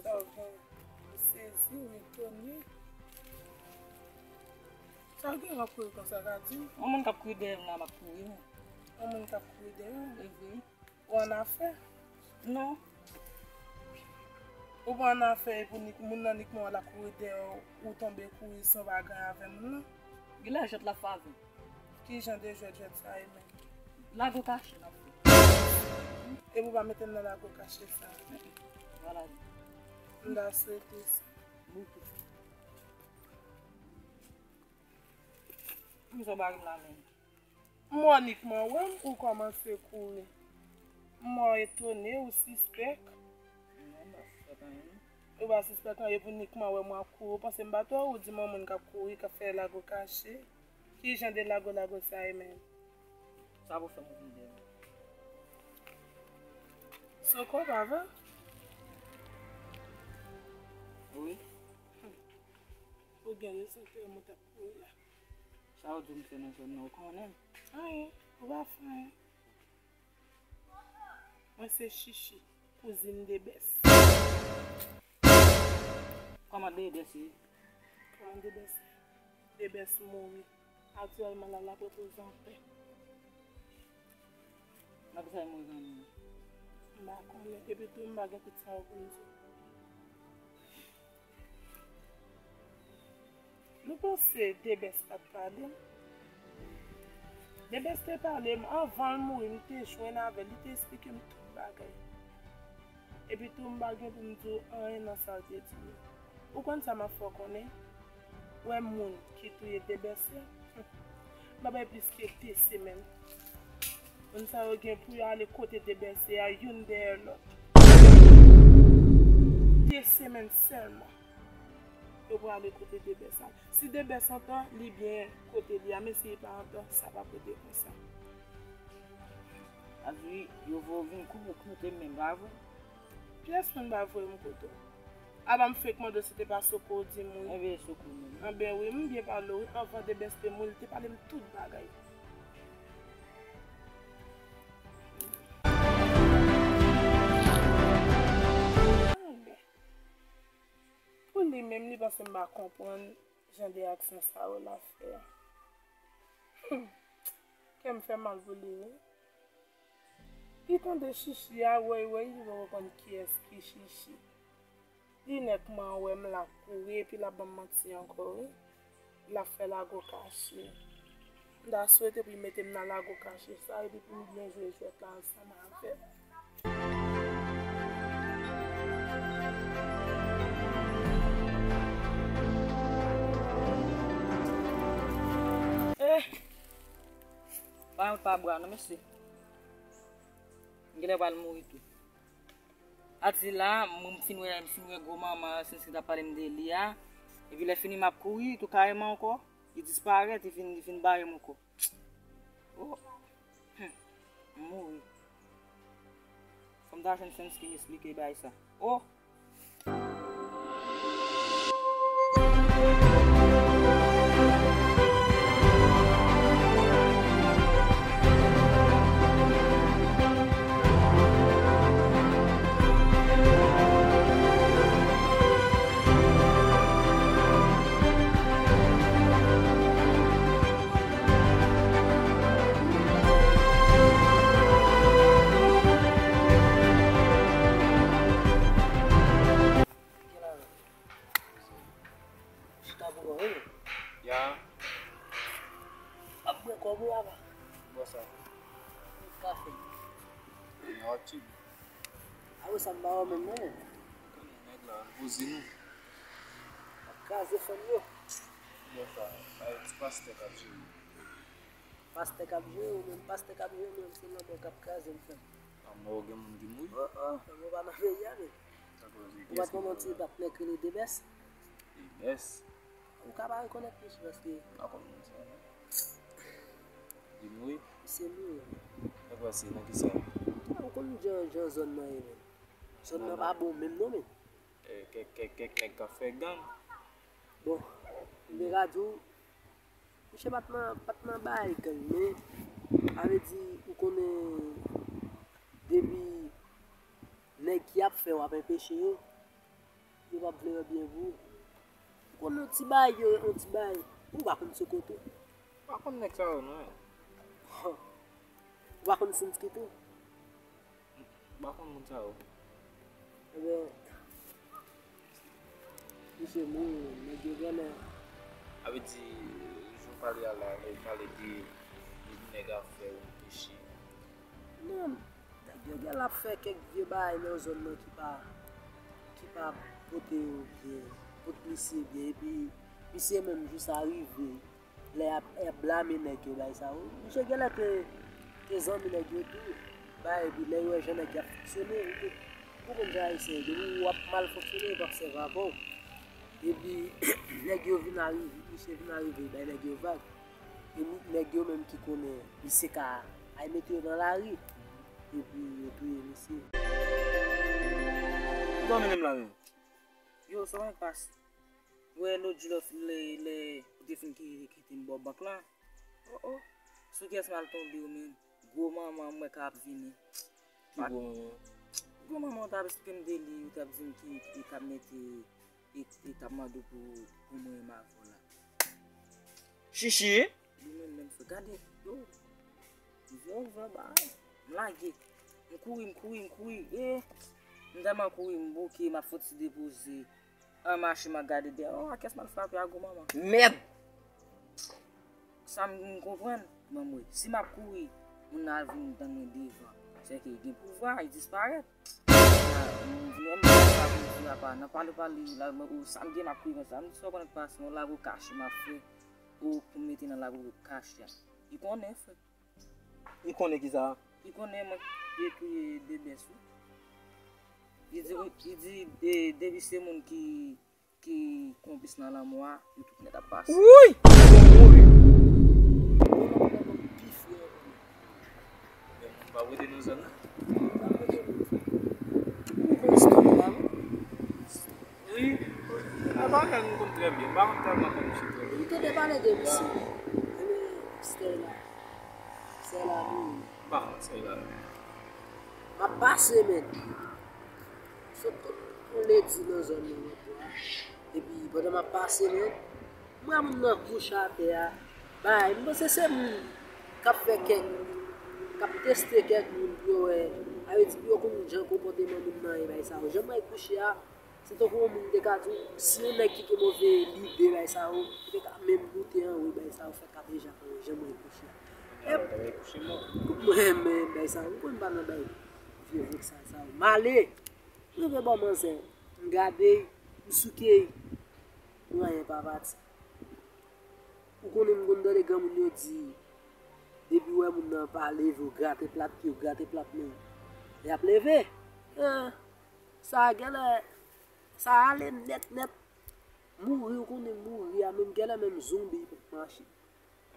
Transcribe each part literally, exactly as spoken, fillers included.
Sa w fè? M sezi, m etone. Sa w gen w ap kouri konsa, Kati? Yon moun k ap kouri dèyè m la, m ap kouri. Yon moun k ap kouri dèyè w? Evre. Ou annafè? Non. Ou pa annafè epi nik, moun nan nik mwen la kouri dèyè w, ou tonbe kouri san bagay avè moun nan? Genlè jwèt l ap fè avè m. Ki jan de jwèt jwèt sa ye menm? Lago kache n ap fè. Epi ou pa mete m nan lago kache sa. Vwala. M ta swete sa. Bouke. Kòman sa w bare m la menm? M wè w nikman wè m, ou kòmanse kouri. M wè w etone, ou sispèk. Non, m pa sispèk anyen, non. Ou pa sispèk anyen pou nikman wè m ap kouri. Ou panse m pa t wè w, ou di m yon moun k ap kouri, k ap fè lago kache. Ki jan de lago lago sa ye menm? Sa pou fè m vin dèyè m? Soko, pa vre? Wi. Ou gen rezon, te mwen t ap kouri la. Sa w di m fè nan zòn nan, ou konnen m? Anyen, ou pa fè anyen. Mwen se Chichi, kouzin Debès. Kòman Debès ye? Kòman Debès ye? Debès mouri. Aktyèlman la, l ap repoze anpè. Nan kisa l mouri zanmi m? M pa konnen. Epi tou, m pa gen tout sa yo pou m di w. Nou panse Debès pa t pale m? Debès te pale m anvan l mouri, m te jwenn avè l, li te esplike m tout bagay. Epi tou, m pa gen pou m di w anyen nan sa l te di m yo. Ou konn sa m ap fè w konnen? Wè moun ki touye Debès yo, m pa bay plis ke de semèn. Moun sa yo gen pou yo ale kote Debès ye a, youn dèyè lòt. De semèn sèlman. Yo prale kote Debès la. Si Debès antan, li byen kote li a, men si li pa antan, sa p ap rete konsa. Sa vle di, yo voye w vin kou-, kote m menm, pa vre? Pyès moun pa voye m kote w. Apa m fèk mande w si te pa Soko w di m wi. Enben, Soko menm. Anben wi, m byen pale w wi. Anvan Debès te mouri, li te pale m tout bagay. Anben. Pou li menm, li panse m pa konprann jan de aksyon sa yo l ap fè a. Hmm. Kè m fè mal pou li, wi. Li tande Chichi a, woy, woy, li poko konn kiyès ki Chichi. Li nèkman wè m la kouri, epi l ap ban m manti ankò, wi. L ap fè lago kache. M ta swete pou l mete m nan lago kache sa, epi pou m byen jwe jwèt la ansanm avè l. Eh! Pa yon pa bra non, mesye. M genlè pral mouri tou. Ati la, m fin wè, m fin wè gwo manman an, Sensi t ap pale m de li a. Epi lè fini m ap kouri tou kareman ankò. Li disparèt, li fin, li fin bare m ankò. Oh. Hmm. M mouri. Fò m ta jwenn Sensi ki m esplike bagay sa. Oh. Chita pou mwen, wi. Ya. Ap bwè kòb ou, apa? Bwè sa. Yon kafe. Yon aktiv. A wi, sa m ba ou menm, non. Konnen nèg la, poze nou. Ap kraze fanm yo. Bwè sa, bay ti pastè k ap jere. Pastè k ap jere ou menm, pastè k ap jere ou menm, se lanmò k ap kraze m, frè m. Mò gen moun ki mouri. Oh, oh, mwen pa nan peyi a, men. Ou pa t konn yon ti patnè k rele Debès? Debès? Ou ka pa rekonèt misye paske. M pa konn moun sa non. Li mouri? Misye mouri. Sa k pase? Nan kisa? Ou konn jan, jan zòn nan ye, men. Zòn nan pa bon menm non, men. Eh, kèk, kèk, kèk nèg k ap fè gang. Bon, m te ka di w, misye pa t nan, pa t nan bagay gang, men, sa vle di, ou konnen, depi nèg ki ap fè w ap enpeche yo, yo p ap vle wè byen pou ou. Ou konn yon ti bagay, yo, yon ti bagay, ou pa konn sou kote. M pa konn nèg sa yo, non. Ou pa konn Sinski tou? M pa konn moun sa yo. Ebyen, misye mouri, nèg yo genlè. Sa vle di, jan w pale a la, lè w pale de, de nèg ap fè w peche. Non, nèg yo genlè ap fè kèk vye bagay nan zòn nan ki pa, ki pa pote yo byen, pot misye byen, epi misye menm jis arive. Lè y ap, y ap blame nèg yo bay sa yo. Misye genlè te, te zanmi nèg yo tou. Bay, epi lè yo wè jan nèg yo ap fonksyone, ou te, ou konn jan Ayisyen ye, depi w ap mal fonksyone, yo p ap sèvi avè w. Epi, nèg yo vin arive, misye vin arive, bay nèg yo vag. E mi-, nèg yo menm ki konnen, misye ka al mete yo nan lari. Epi, yo touye misye. Ou dòmi menm la menm? Yo, sa w pas? Ou wè lòt jou lè, lè, lè ou te fin ki-, kite m bò bank lan. Oh, oh. Sou kiyès m al tonbe yo menm? Gwo manman m wè k ap vini. Ki gwo manman? Gwo manman w t ap esplike m de li, ou t ap di m ki, ki t ap mete e, e t ap mande w pou, pou mwen m avè w la. Chichi? Li menm menm fè gade. Yo. M vle ouvè ba. M lage. M kouri, m kouri, m kouri. E, m tèlman kouri, m bouke, m ap fouti depoze. An mache, m ap gade dèyè. Oh, a kès m al frape a gwo manman. Mèd! Sa m konprann, ban m wè. Si m ap kouri, moun nan al vin tann mwen devan. Sèke gen pouvwa, li disparèt. Sa, m vin wè m pa sa pou di apa. Nan pale pale, la, mwen, oh, sa m gen, m ap kouri konsa. M di sa w konnen k pase, yon labo kache m ap fè. Ou pou m mete nan labo kache a. Li konnen, frè. Li konnen kisa? Li konnen mwen detwi Debès wi. Li di, li di, e, depi se moun ki, ki konplis nan lanmò a, yo tout nèt ap pase. Wouy! Ou mouri. Pi frè. Men moun pa rete nan zòn nan. Ou konn istwa la, wi? Wi. A, pa gen, m konn trè byen. M pa konn tèlman konn misye trè byen. Ou tande pale de misye. Ebyen, Stella. Stella mouri. M pa konn Stella. M ap pase, men. Sot tout yon ledi nan zòn nan, nan bò a. Epi, pandan m ap pase, men, m wè moun nan kouche atè a. Bay, m panse se moun k ap fè kèk, k ap teste kèk moun pou yo wè, sa vle di pou yo konn jan konpòteman moun nan ye, bay sa yo. Jan m wè l kouche a, se tankou yon moun te ka di w, si yon nèg ki gen move lide, bay sa yo, ou te ka menm moute anwo, bay sa yo, fè kabejak anwo, jan m wè l kouche a. Mwen, men, bay sa yo, m konn pa nan bay vye vòksal sa yo. M ale, m rive bò manzè, m gade, m souke, anyen pa pati. Ou konnen m konn tande granmoun yo di, depi w wè moun nan pa leve, w grate plat pye, w grate plat men, y ap leve. Eh, sa genlè, sa ale nèt nèt. Mouri, ou konnen mouri a, menm genlè menm zonbi pou mache.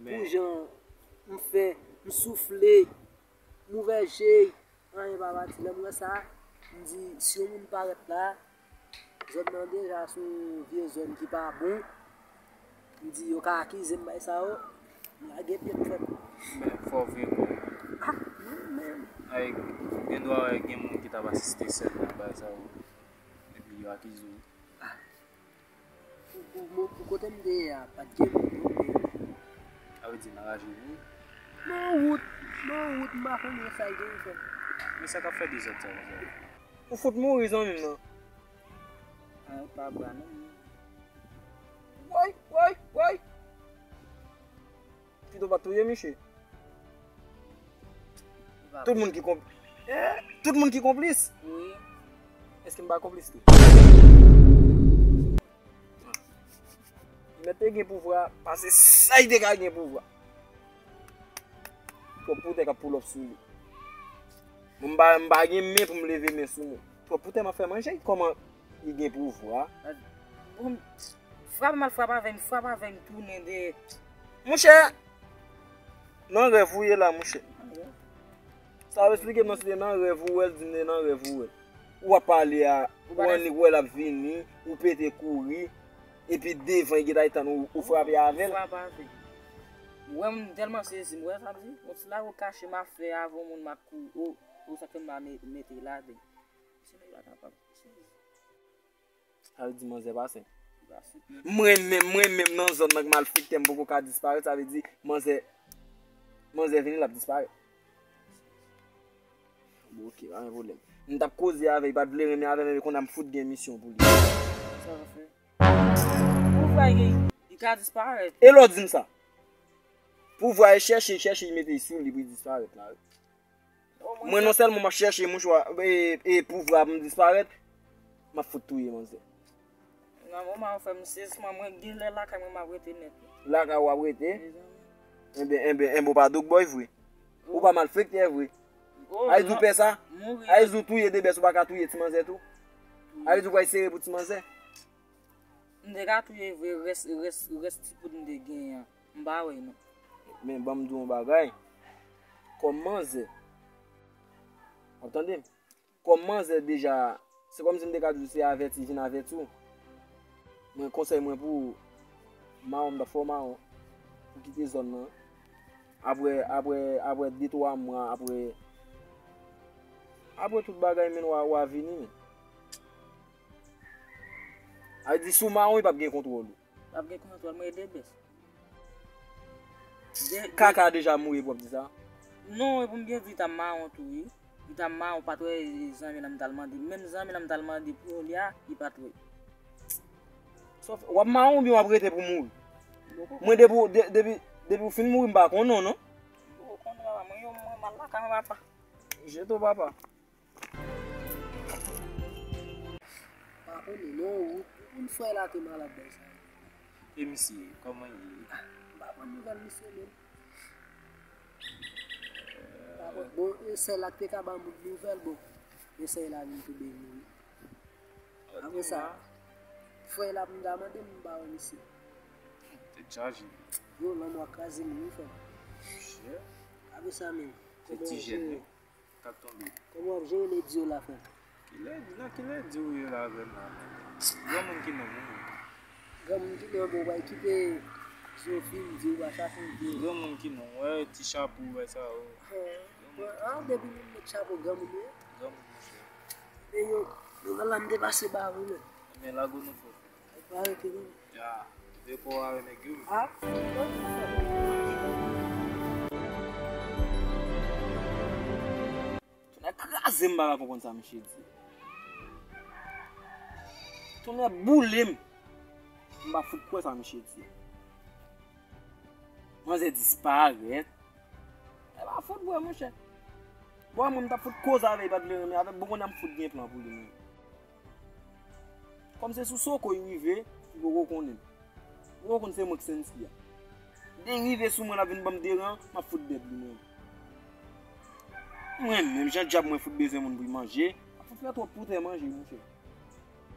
Pou jan m fè, m soufle, m ouvè je, anyen pa pati. Lè m wè sa, m di, si yon moun parèt la, zòn nan deja se yon vye zòn ki pa bon. M di, yo ka akize m bay sa yo, m lage pye m fèt. Men fò w veye kò w. Ah, mwen menm. Ay, gen dwa gen moun ki t ap asiste sèn nan bay sa yo. Epi yo akize w. Ah. Pou, pou, pou, pou kote m te ye a, pa t gen moun pou m te ye. Sa vle di nan raje wi. Nan wout, nan wout, m pa konnen sa l te fè. Men sa k ap fè dezòd sa konsa? Ou fout mouri zanmi m nan. An pa bra non. Woy, woy, woy. Pito pa touye misye. Tout moun ki konp-, eh, tout moun ki konplis. Wi. Èske m pa konplis tou? Li mèt te gen pouvwa, pase sa li te ka gen pouvwa. Twòp poutèt k ap pull up sou li. Mwen m pa, m pa gen men pou m leve men sou moun. Twòp poutè m ap fè manje, kòman li gen pouvwa? Bon, frape m al frape avè m, frape avè m tounen dèyè. Monchè, nan rèv ou ye la, monchè. Sa w esplike m nan, se te nan rèv ou wè l, di m te nan rèv ou wè l. Ou ap pale a, ou annik wè l ap vini, ou pete kouri, epi devan li gentan tann ou, ou frape avè l. Frape avè l. Ou wè m tèlman sezi, m wè sa m di, yon ti lago kache m ap fè avè yon moun m ap kouri, o, o sa k fè m pa me-, mete l atè. Sinon li pa kapab. Sa vle di manzè pa senp. Mwen menm, mwen menm nan zòn nan k malfektè m poko ka disparèt, sa vle di manzè, manzè vini l ap disparèt. Bon, ok, pa gen pwoblèm. M t ap koze avè l, li pa t vle renmen avè m, epi kounye a m fout gen misyon pou li. Sa w fè? Pouvwa gen, li ka disparèt. E lè w di m sa? Pouvwa e chèche, chèche, li mete sou li pou li disparèt la. Mwen non sèlman m ap chèche mouchwa, e, e pouvwa pou m disparèt, m ap fout touye manzè. Nan moman ou fè m sezi, mwen, mwen gen lè lakay mwen m ap rete nèt. Lakay ou ap rete? Mezanmi. Enben, enben, enben, ou pa dogboy vre. Ou pa malfektè vre. Ay di w pè sa? Ay di w touye de bès, ou pa ka touye ti manzè tou? Ay di w pral sere pou ti manzè? M te ka touye vre, rès, rès, rès ti kout m te genyen an. M pa wè non. Men ban m di w yon bagay. Kòm manzè. W ap tande m? Kòm manzè deja, se kòmsi m te ka di w se avèti, vin avèti w. Mwen konsèy mwen pou ou, mawon, m t ap fè w mawon. Ou kite zòn nan. Apre, apre, apre de twa mwa, apre, apre tout bagay, men w a, w a vini, men. A di, si w mawon, li p ap gen kontwòl ou. P ap gen kontwòl, mwen e de bès. Kaka deja mouri pou w ap di sa? Non, e pou m byen di, li t ap mawon tou, wi. Li t ap mawon, pa t wè zanmi nan m t al mande. Menm zanmi nan m t al mande pou li a, li pa t wè. W ap mawon oubyen w ap rete pou mouri? Mwen depi, de-, depi, depi w fin mouri, m pa konnen w, non. Ou konnen, papa, mwen yo, mwen mal lakay mwen, papa. Jeto, papa. Pa konnen non, ou, ou konn frè la te malad bay sa. E misye, kòman l ye? M pa konn nouvèl misye menm. Pa konn, bon, e sè la k te ka ban m nouvèl, bon, e sè la vin tonbe mouri. Apre sa, frè la m ta mande m, m pa wè misye. Tèt chaje. Yo, lanmò a kraze m, wi, frè m. Apre sa menm, se ti jèn, wi. K ap tonbe. Kòman w ap jere ledi yo la, frè m? Ki ledi? Nan ki ledi ou ye la avè m la, menm? Granmoun ki nonm ou? Granmoun ki nonm ou, bay kite Zofi, m di ou pa chache m di. Granmoun ki nonm, wè ti chapo, wè sa, o. An, depi moun met chapo, granmoun ou ye? Granmoun, monchè. Men yo, nouvèl la m te pase ba ou, men. Men lago nou fò. Ou pa rete non. Ya, de kò a nèg yo. Ah. Tonnè kraze m, m pa ka konprann sa misye di. Tonnè boule m. M pa fout kwè sa misye di. Manzè disparèt. E pa fout vre, monchè. Bon, mwen, m t ap fout koze avè l, li pa t vle renmen avè m. Bon, kounye a m fout gen plan pou li, menm. Kòm se sou Soko li rive, li poko konnen m. Li poko konn se mwen k Sensky a. Li rive sou mwen, l ap vin ban m deran, m ap fout dèd li, menm. Mwen menm, jan dyab mwen fout bezwen moun pou l manje, m ap fout fè twòp poutè manje, monchè.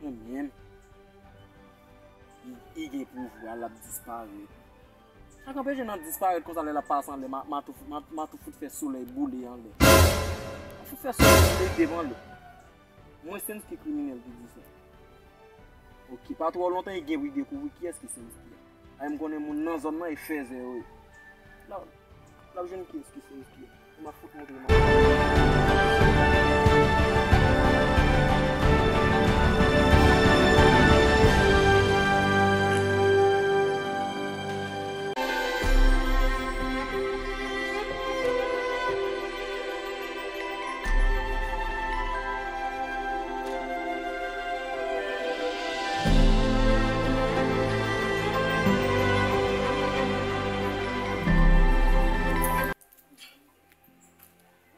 Mwen menm. Li, li gen pouvwa, l ap disparèt. Sa k anpeche nan disparèt konsa lè l ap pase anlè, m a, m a tou, m a, m a tou fout fè solèy boule anlè. M a fout fè solèy boule devan anlè. Mwen Sensky kriminèl ki di sa. Ok, pa twò lontan, li gen pou li dekouvri kiyès ki Sensky a. Ay, m konnen moun nan zòn nan e fèzè yo ye. L ap, l ap jwenn kiyès ki Sensky a. M ap fout montre nou.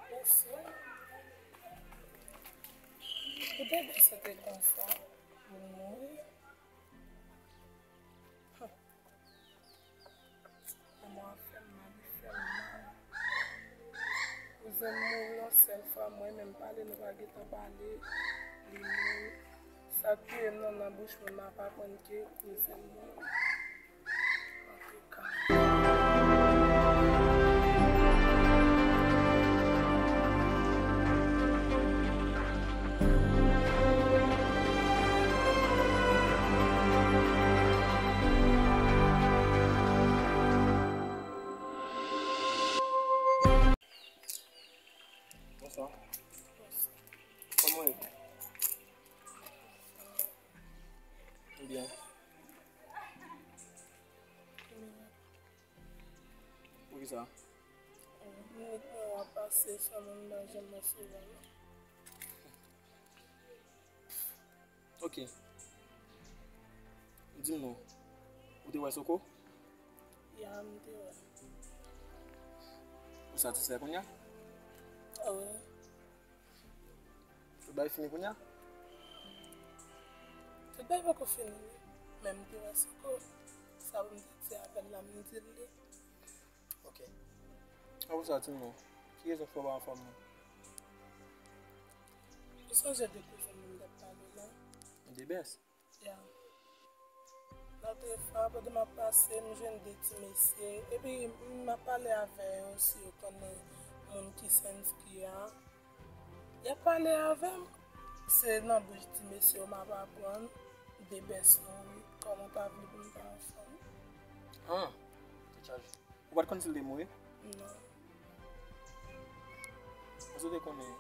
Mesye, poutèt sa te konsa, pou mouri. Lanmò a fè m mal, li fè m mal. Kouzen m mouri yon sèl fwa, mwen Menm pale, nou pa gentan pale, li menm. Sa k touye m nan, nan bouch mwen, m ap aprann ke kouzen mwen. Antouka. Bonswa. Kòman w ye? Byen. Poukisa? Minit mwen ap pase san mwen pa janm resevwa non. Ok. Di m non. Ou te wè Soko? Ya, m te wè. Ou satisfè kounye a? Wi. Tout bagay fini kounye a? Tout bagay poko fini, wi. Men m te wè Soko. Sa pou m te di avè l la, m di l li. Ok. Apre sa, di m non. Ki rezon k fè w pa anfòm nan? Ou sonje de kouzen m nan m t ap pale la? De bès? Ya. Lòt fwa, pandan m ap pase, m jwenn de ti mesye. Epi, m ap pale avè yo, si yo konnen moun ki Sensky a. Y ap pale avè m. Se nan bouch ti mesye yo m ap aprann de bès mwen, wi. Kòman w ta vle pou m ta anfòm? Ah, tèt chaje. Ou pa t konn si l te mouri? Non. Èske w te konnen?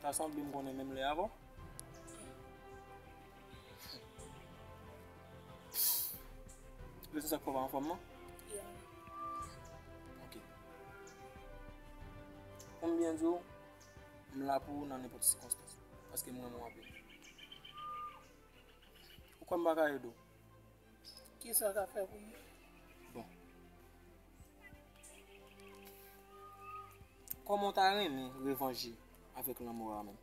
Ta sanble m konnen menm lè avè w. Ou se sa k fè w pa anfòm nan? Ya. Ok. Pou m byen di w, m la pou ou nan nenpòt sikonstans. Paske m renmen w anpil. Ou kwè m pa ka ede w? Kisa w ka fè pou mwen? Bon. Kòman w ta renmen revanje avèk lanmò a menm?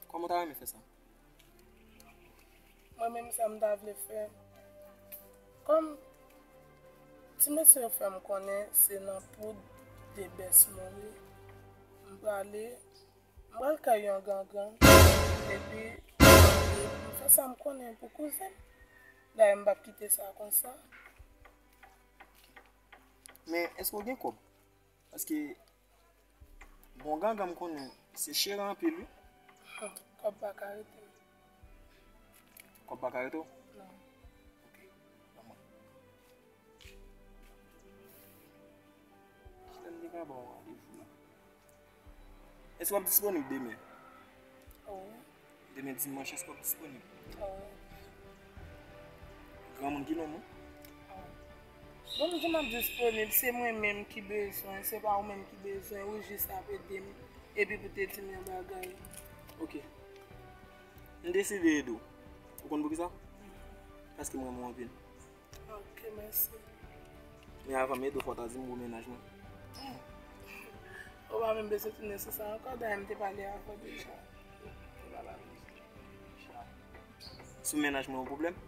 Kòman w ta renmen fè sa? Mwen menm sa m ta vle fè. Kòm ti mesye yo fè m konnen se nan poud de bès mwen ye. M prale M pral kay yon gangan, epi m fè sa m konnen pou kouzen m. Dayè, m p ap kite sa konsa. Men, èske w gen kòb? Paske, bon, gangan m konnen se chere anpil, wi. Kòb pa ka rete m. Kòb pa ka rete w? Non. Ok, ban mwen. Kilè m te ka ba w randevou la? Èske w ap disponib demen? Wi. Demen dimanch, èske w ap disponib? Wi. Granmoun, ki non w? Bon, m di m ap disponib, se mwen menm ki bezwen, se pa ou menm ki bezwen, ou jis ap ede m, epi pou te di m yon bagay. Ok. M deside ede w. Ou konn poukisa? Paske m renmen w anpil. Ok, mèsi. Men avan m ede w, fò w ta di m pou mennaj mwen. Ou pa menm bezwen tounen sou sa ankò, dayè m te pale avè w deja. M te pale avè w deja. Sou mennaj mwen yon pwoblèm?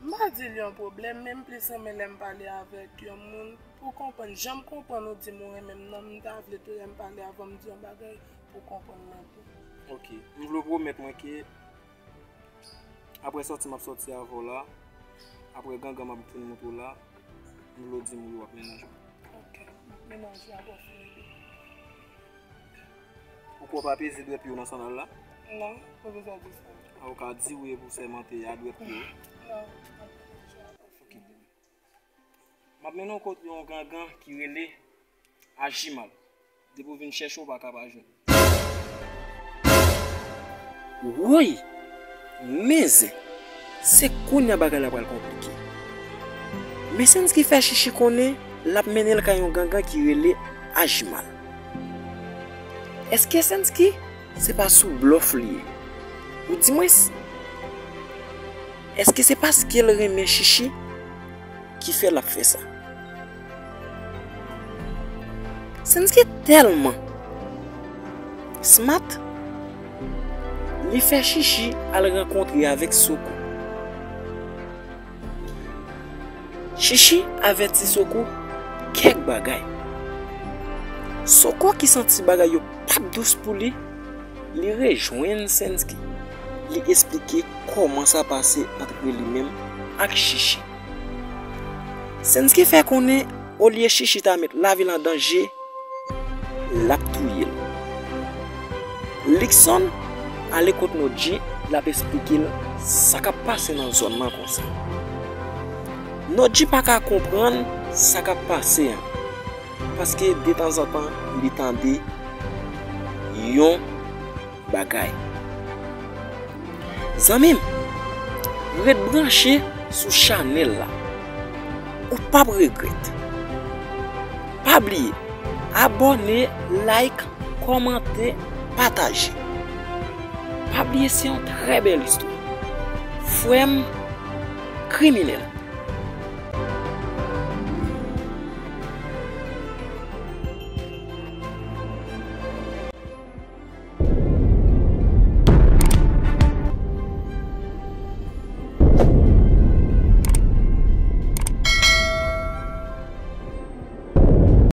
M pa di l yon pwoblèm, men m plis renmen lè m pale avèk yon moun pou konprann. Jan m konprann ou di m ou renmen m nan, m ta vle tou lè m pale avè w, m di yon bagay pou konprann mwen tou. Ok. M vle w pwomèt mwen ke Apre sòti m ap sòti avè w la, apre gangan m ap vin montre w la, m vle w di m wi w ap mennaj mwen. Ok, m ap mennaj ou apre w fin ede m. Ou kwè w pa peze dwèt pye w nan sandal la? Non, pa bezwen di sa. A, ou ka di wi epi w sèmante a dwèt pye w? Non, m ap mennaj ou apre w fin ede m. M ap mennen w kot yon gangan ki rele Ajimal. Depi w vin chèche w pa ka pa jwenn. Woy! Men zen! Se kounye a bagay la pral konplike. Men Sensky fè Chichi konnen l ap mennen l kay yon gangan ki rele Ajimal. Èske Sensky se pa sou blòf li ye? Oudimwens, èske se paske l renmen Chichi ki fè l ap fè sa? Sensky tèlman smart, li fè Chichi al rankontre avèk Soko. Chichi avèti Soko kèk bagay. Soko ki santi bagay yo p ap dous pou li, li rejwenn Sensky. Li esplike kòman sa pase ant li menm ak Chichi. Sensky fè konnen olye Chichi ta met lavi l an danje, l ap touye l. Likson ale kot Nodji, l ap esplike l sa k ap pase nan zòn nan konsa. Nodji pa ka konprann sa k ap pase an, paske detanzantan li tande yon bagay. Zanmi m, ret branche sou chanèl la. Ou p ap regrèt. Pa bliye, abòne, like, kòmante, pataje. Pa bliye se yon trè bèl istwa. Frè m kriminèl.